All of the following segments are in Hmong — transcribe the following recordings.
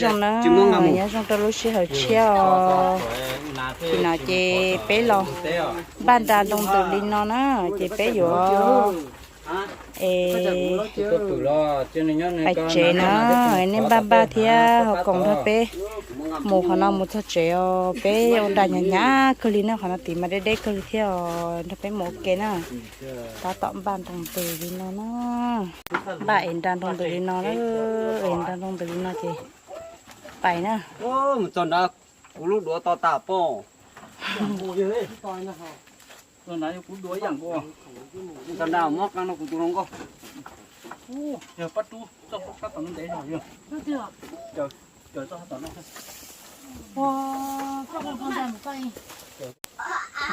Zoo na, nyob zoo rau lub sij hawm tshiab os. Ces no ces peb los npaj nra ntoo ntws li no na, ces peb yuav pais tsev na. Nej npaj npaj thiab ho koom nrog peb mus qhov no mus txog tsev os. Peb ua nra hnyav hnyav kawg li na, qhov no tid mas deb deb kawg li thiab os. Nrog peb mus ua ke na. Tab tom npaj ntoo ntws li no na. Npaj es nra ntoo ntws li no na, es nra ntoo ntws li no ces pais na. Mus txog nrad kuv lub duav to tas pob. Kuv duav ib yam nkaus. Txog nrad muab qee no kuv tus hluas nkauj. Yog pab rub txoj sab tom no ntev zog yog.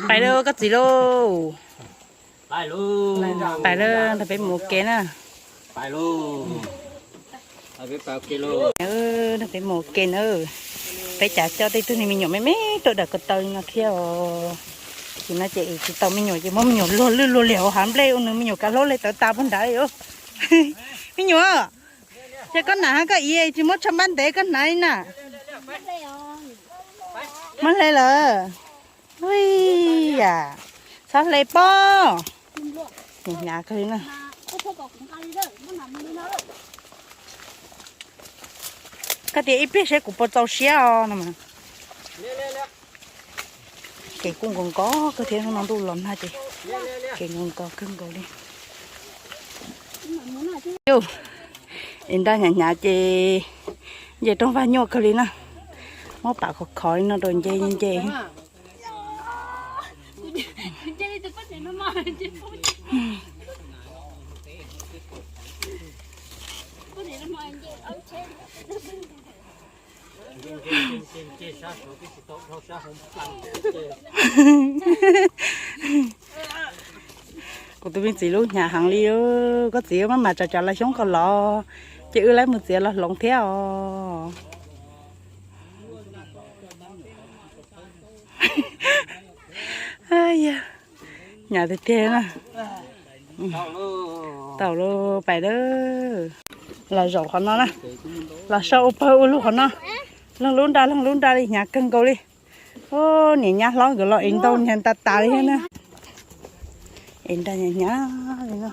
Pais lauj koj txiv lauj. Pais lauj, nrog peb mus ua ke na. Nrog peb mus ua ke na. Peb cav coj tej tug me nyuam me me rau dawm ko taw li no thiab os. Ces no ces tsis tau me nyuam ces muab me nyuam luag lwj luag liam hauv hav nplej ua nws me nyuam kav hlaub li tawv tas puag nrad. Me nyuam, ces koj hnav koj ib tsis muab tsho npab ntev koj hnav li na. Muab hle lawm. Ui yam, txhob hle pob. Hnyav kawg li na. Koj tias ib pliag seb kuv puas txaus siab os no. Kev kuj nkaus nkaus kawg thiab, hnub no ntuj los nag ces kev nkaus nkaus kawg nkaus li. Es nra hnyav hnyav ces nce rooj vag nyuaj kawg li na. Muab pam khov khov li no rau nce nce. Kuv tus me txiv lub hnyav heev li. Koj txiv maj mam tsa tsa los xyoob ko los, ces wb lawv mus txiav los hloov thiab os. Hnyav tiag tiag na. Tau lauj, pais lawm. Los zaum qhov no na, los sau ua pawg ua lug qhov no. Leej lub nra leej lub nra li, hnyav kawg nkaus li. Niam nyab hlob nkawd los es ntau nyias tas tas li thiab na. Es nra hnyav hnyav li no.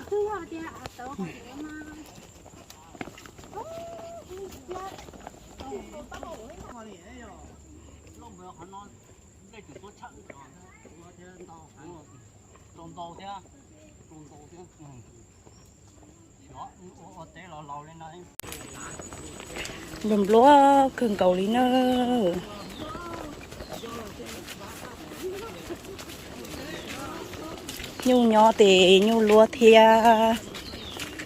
Nplua nplua kawg nkaus li na. Nyuj nyob ces nyuj luab thiab,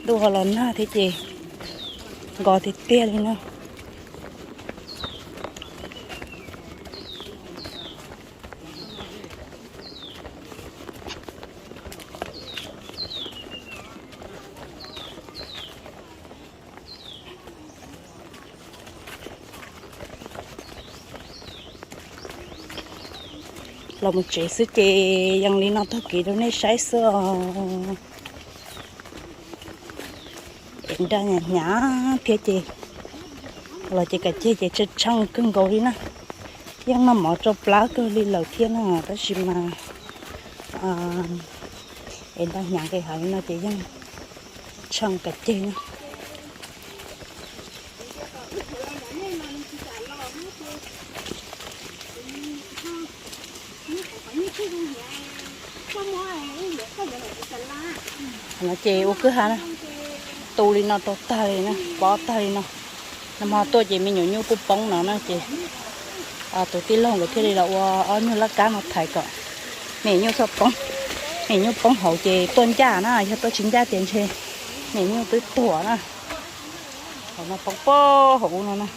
ntuj ho los nag thiab ces nkos tiag tiag li na. Los mus tsev xwb ces yees li no taug kev rau nej saib xwb os. Es nra hnyav hnyav thiab ces los ces kav ceg ces tsheej tsheej kawg nkaus li na. Yeej noj mov tsau plab kawg li lawm thiab na, tab sis mas es nra hnyav nqis heev li no ces yeej tsheej kav ceg na. No ces ua kwj ha na, tu li no rau tag li na, pob tag li no. Nag hmo tuaj ces me nyuam nyuj kuj poob no na ces tus tij laug nkawd thiaj li los ua ob nyuag laj kab no thaiv kom me nyuam nyuj txhob poob. Me nyuam nyuj poob hauv ces tuaj ncaj na, yog tuaj tsis ncaj ces ntshe me nyuam nyuj twb tuag na. Hauv no poob pob hauv ub no na.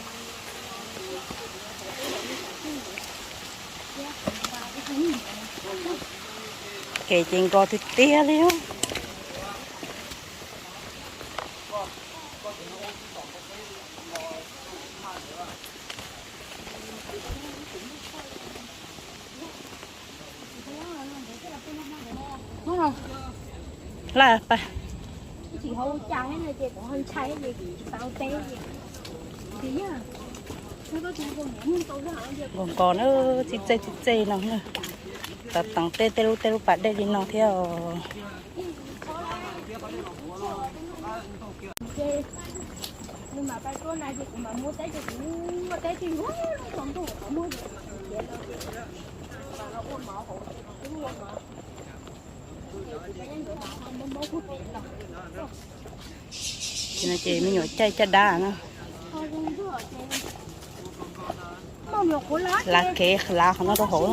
Kev ces nkos tiag tiag li. Laj pais. Nkaus nkaus na, txij txej txij txej no na. Teev teev tej tej lub tej lub pas dej li no thiab os. Ces no ces me nyuam caij caj dab na. Lav kev lav qhov no rau hauv.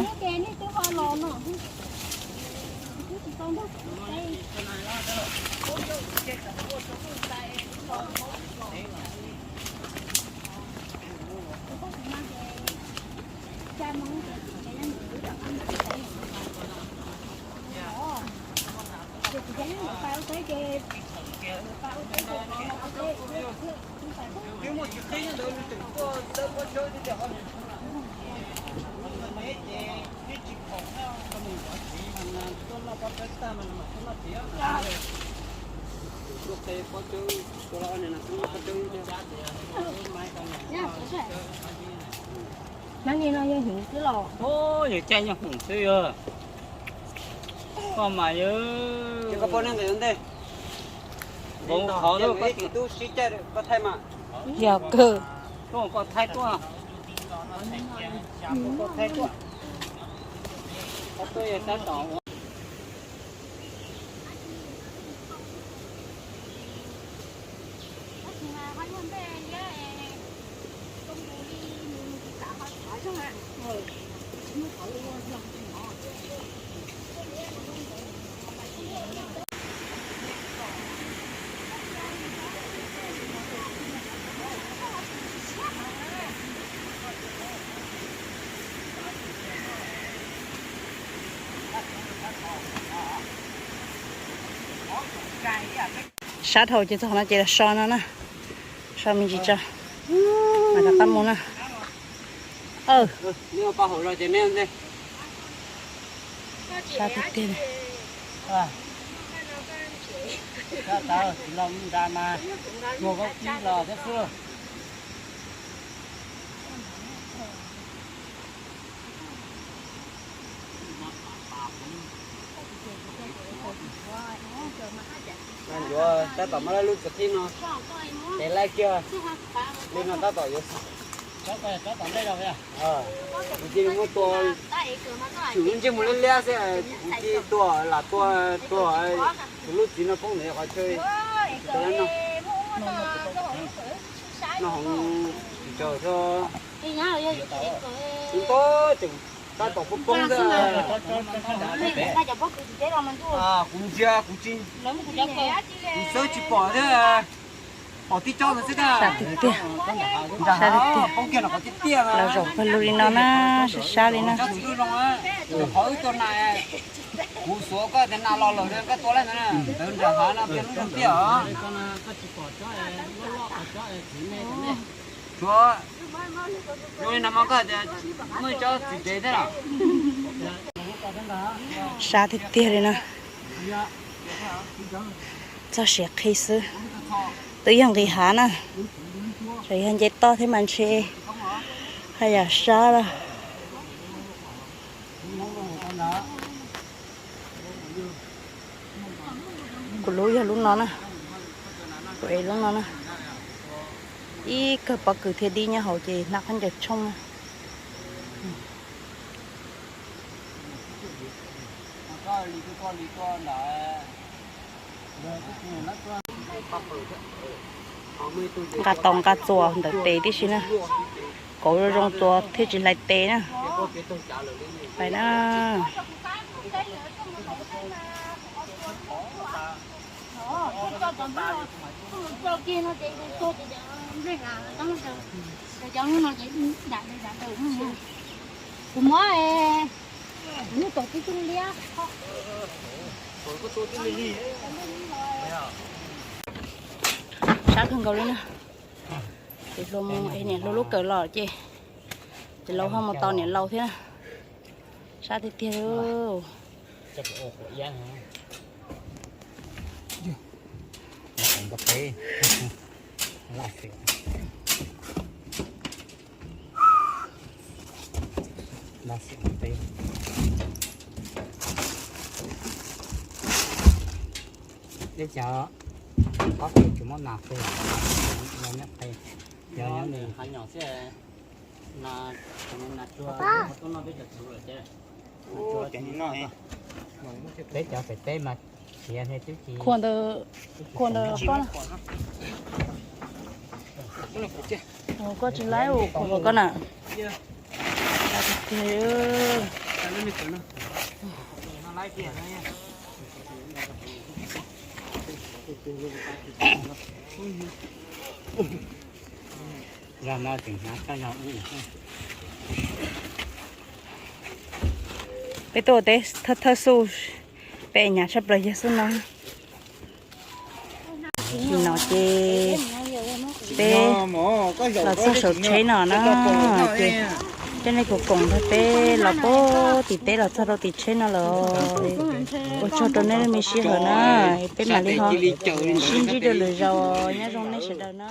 Nyob ni no yog hwv xwb los. Yog caij yog hwv xwb yog. Koj mas yog. Vauv qhov lub koj tub sib caij koj thaij mas. Yog kawg. Koj thaij tuaj. Koj thaij tuaj. Koj tuaj yog sab tom. Sab dhau ces txog no ces los so no na. So me ntsis tso. Mas rov qab mus na. Sab tiag tiag li. Yuav tab tom muab lub txiv qhib no, ces laij kiag li no tab tom yuav xaus. Tus tij muab tua, tsum lub ntsej muag liab liab xwb, tus tij tua lam tua, tua tus lub txiv no poob ntawm qhov chaw. No hov, tsis tsaug xwb. Ntau tseem tab tom poob poob xwb. Kuv ntsia kuv tsis, kuv xawb tsis pom thiab. Pom tib tsob ntawd xwb. Sab tiag tiag. Nram hav poob kiag nram qhov tiaj tiaj. Los zaum pawg lug li no na, sab sab li na. Tsob txiv lub zoo, qhov wb tua nas, kuv xuav koj tias nas los lawm koj tua lawm ntawd, ntawd nram hav no peb lub zoo tiaj os. Tsuav zoo li no mas koj tias muaj ib tsob txiv tsev thiab los. Sab tiag tiag li na. Txog siav qhi xwb. Twb yog nqis hav na, tseem yog nce toj thiab mas ntshe haj yam sab lawm. Kuv lub yog lub no na, kuv ev lub no na. Ib kawg pob kws thiab dib nyob hauv ces hnab khaub ncaws tshooj na. Nqa tau nqa txuas ntawm tes tib si na, kauv zoo zoo txuas thiaj tsis hlais tes na. Pais na. Kuv muab, kuv muab tom tib tug liab. Sab kawg nkaus li na. Ces hluas mus es niam hluas lub kawm los ces, ces laus ho mus tos niam laus thiab na. Sab tiag tiag li. Los xwm peb, peb cov pob kws tsis muaj nas peb, no nyob peb, yog nyob li, peb cov pem teb mas khiav ne twb tsis, khuam ntawd, khuam ntawd koj na. Koj tsis laib ua khuam koj na. Zag no tseem hnyav tshaj zag ub. Peb tuaj ua teb thawj thawj xub, peb hnyav tshaj plaws yog xub no. Tam sim no ces peb los txog saum tsheb no na, ces coj nej koom koom nrog peb los puag tim teb los txog rau tim tsheb no lawm. Ua tsaug rau nej lub me sij hawm na, peb mam li ho sib ntsib dua lwm zaus, nyob zoo nej sawv daws na.